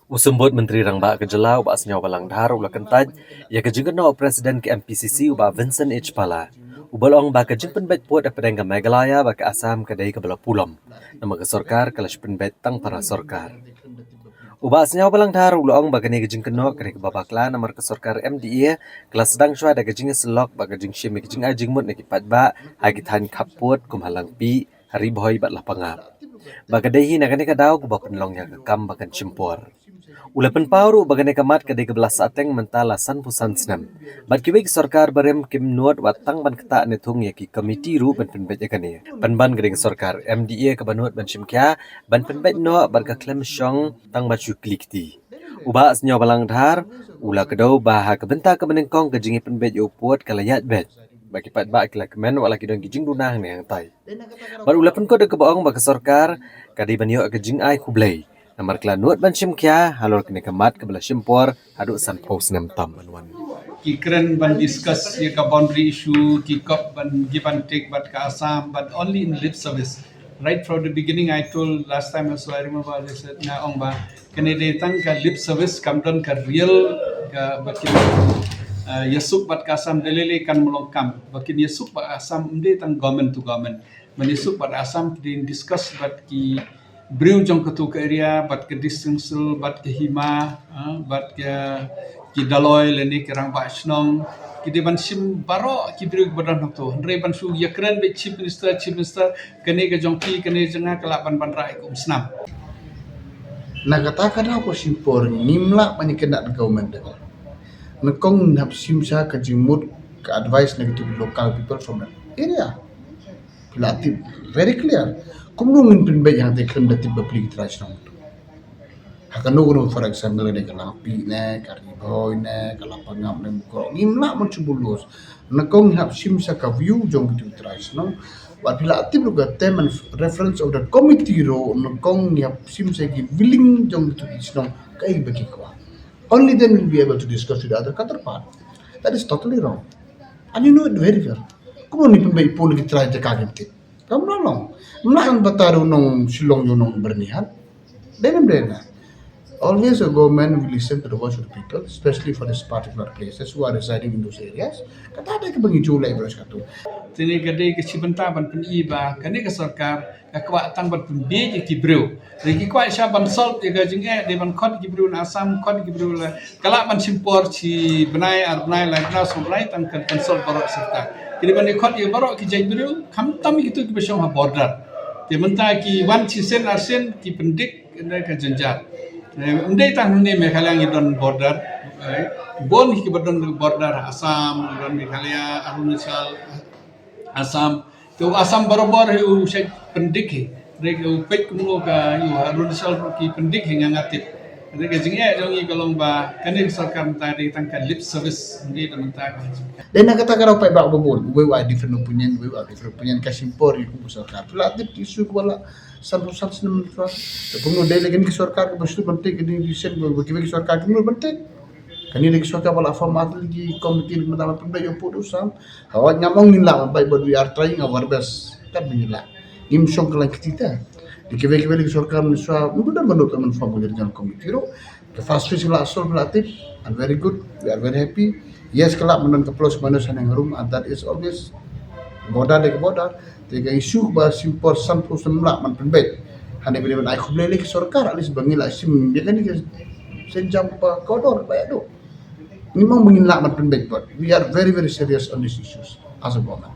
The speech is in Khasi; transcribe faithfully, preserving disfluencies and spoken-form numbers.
U Symbud Myntri Rangbah ka jylla, u Bah Sniawbhalang Dhar, u la kyntait ïa ka jingkynnoh u President ka M P C C, u Bah Vincent H Pala, uba la ong ba ka jingpynbeit pud hapdeng ka Meghalaya bad ka Assam ka dei kaba la pulom, namar ka sorkar ka la shu pynbeit tang para sorkar. U Bah Sniawbhalang Dhar u la ong ba kane ka jingkynnoh ka dei kaba bakla namar ka sorkar M D A ka la sdang shuwa da ka jingïasyllok bad ka jingshim ïa ka jingai jingmut na ki paidbah ha ki thaiñ khappud kum ha Langpih, ha Ri Bhoi bad Lapangap. Ba ka dei hi na kane ka daw kaba pynlong ïa ka kam ba kan shim por. U la pynpaw ruh ba kane ka mat ka dei kaba la sahteng mynta la sanphew san snem. Bad kiwei ki sorkar barim kim nud wat tang ban ktah ne thung ïa ki komiti ruh ban pynbeit ïa kane. Pynban ka dei ka sorkar M D A kaba nud ban shim khia ban pynbeit noh bad ka khlem shong tang ban shu kli kti. U Bah Sniawbhalang Dhar u la kdew ba ha ka bynta kaba nyngkong ka jingpynbeit ïa u pud ka la ïaid beit. Ba ki paidbah ki la kmen wat la ki don ki jingduna hangne hangtai. Bad u la pynkut da kaba ong ba ka sorkar ka dei ban ïoh ka jingai khublei namar ka la nud ban shim khia halor kane ka mat kaba la shim por haduh sanphew snem tam ban wan. Ki kren ban discuss ïa ka boundary issue, ki kop ban give and take bad ka Assam, but only in lip service. Right from the beginning, I told last time also, I remember I said, nga ong ba kane dei tang ka lip service, kam don ka real ka ba kin, uh, ïasuk bad ka Assam, dei lei lei kan mlong kam ba kin ïasuk bad Assam, ym dei tang government to government. Ban ïasuk bad Assam ki dei discuss bad ki briew jong katu ka area, bad ka District Council, bad ka Hima, ah, bad ka ki Daloi lane ki Rangbah Shnong, ki dei ban shim baroh ki briew kiba don hangtu. Hynrei ban shu ïakren bad Chief Minister, Chief Minister, kane ka jong phi, kane jong nga, ka lah ban ban rah ïa ka umsnam. Na kata ka daw ka shim por, ngim lah ban ïakynad da government da ka. Nyngkong ngin hap shim sha ka jingmut ka advice na kitu local people from that area. Phi la tip very clear. Kumno ngin pynbeit hangta khlem da tip bapli ki trai shnong. Ha kano kano, for example, ne ka Langpih ne, ka Ri Bhoi ne, ka Lapangap ne, Mukroh. Ngim lah ban shu bulos. Nyngkong ngin hap shim sha ka view jong kitu ki trai shnong. Bad phi la tip ruh ka term and reference of the committee ruh, nyngkong ngin hap shim sha ki willing jong kitu ki shnong kaei ba ki kwah. Only then we'll be able to discuss with the other counterpart. That is totally wrong. And you know it very well. Kumno ngin pynbeit pud na ki trai jaka kim tip. Kam lah long. Ym lah ban batai ruh nong Shillong ïa u nong Byrnihat. Dei ne ym dei ne. Always a government will listen to the voice of the people, especially for these particular places who are residing in those areas. Kata dei kaba ngi ju leh bros katu. Tene ka dei ka shi bynta ban pyni ba kane ka sorkar ka kwah tang ban pynbiej ïa ki briew. Dei ki kwah sha ban solve ïa ka jingeh, dei ban khot ïa ki briew na Assam, khot ïa ki briew la. Ka lah ban shim por shi bnai, ar bnai, lai bnai, saw bnai, tang kan, kan solve baroh sirta. Ki dei ban ïa khot ïa baroh ki jait briew, khamtam ïa kitu kiba shong ha border. Te mynta ki wan shisien arsien ki pyndik, kane ka jynjar. Eh, ym dei tang hangne Meghalaya ngi don border. Eh, bun kiba don border, Assam, don Meghalaya, Arunachal, Assam. Te u Assam barabor hi u shait pyndik hi. Dei ka u peit kumno ka u Arunachal ki pyndik hi nga nga tip. Dei ka jingeh jong ngi ka long ba kane ka sorkar mynta dei tang ka lip service, ym dei tang mynta ka jingeh. Dei na kata ka daw paidbah ba bun, uwei u ai different opinion, uwei u ai different opinion, ka shim por ïa u sorkar. Phi la tip ki issue kiba la sanphew san snem mynta. Te kumno dei lei kane ka sorkar kaba shu ban tei kane ka sien ba kiwei ki sorkar kumno ban tei. Kane dei ka sorkar ba la form, at least ki committee mynta ban pynbeit ïa u pud u sam. Hawai ngam ong ngin lah ban beit, but we are trying our best. Kat ba ngin lah. Ngim shong kyllaiñ kti te. Dei kiwei kiwei ki sorkar mynshwa, mynta da mynta ban form ka regional committee ruh. Ka first phase la solve la tip, and very good, we are very happy. Yes, ka lah ban don ka plus minus haneng harum, and that is always border dei ka border. Te ka issue ba shim por sanphew snem lah ban pynbeit. Hangne ba dei ban ai khublei lei ki sorkar, at least ba ngi la shim ïa kane ka sienjam ba kordor ba ïa duh. Ngim ong ba ngin lah ban pynbeit, but we are very, very serious on these issues as a government.